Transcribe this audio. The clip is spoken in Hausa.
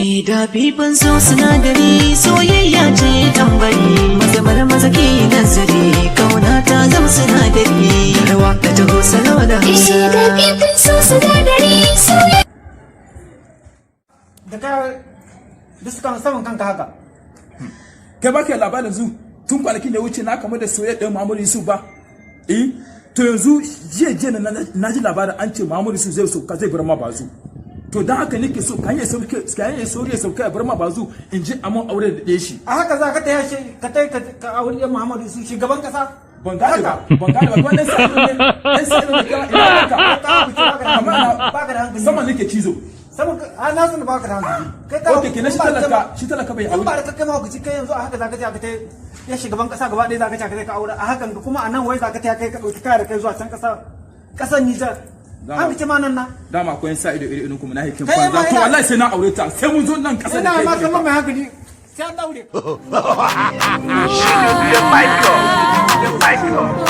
Da fifin so sinadari, soyayya ce tambari. Maza maza ke nazari, kauna ta zama sinadari. Rawa da taho salawa da Hausa. Da fifin so sinadari soyayya. Da ka bisa saman kanka haka. Kai baka labarin yanzu, tun kwanakin da ya wuce na kama da soyayya ɗin Muhammadu Yusuf ba? Eh, to yanzu jiya jiya na ji labarin an ce Muhammadu Yusuf zai sauka, zai bar ma Bazoum. To don haka nake so kan ya sauke, kan ya sauri ya sauka ya bar ma Bazoum, in ji amon aure da ɗaya shi. A haka za ka taya shi ka tai ka auri Muhammadu Yusuf, shugaban kasa? Ban gane ba, ban gane ba. Wannan sai ne, dan sai ne kama ina ka. Amma baka da hankali. Sama nake cizo. Sama a na san baka da hankali kai ka. Okay, kenan shi talaka, shi talaka bai in aure. Ba da kai ma ku kai yanzu, a haka za ka je ka tai ya shugaban kasa gaba ɗaya, za ka ce ka tai ka aure a hakan, kuma a nan wai za ka taya kai ka ɗauki kaya da kai zuwa can kasa, kasar Nijar. An ce ma nan na Dama akwai sa ido iri irin kuma na hikin Kai ma banza. To wallahi sai na aure ta, sai mun zo nan kasa da ina kai. Ma kallon mai hankali sai an daure. Michael, Michael.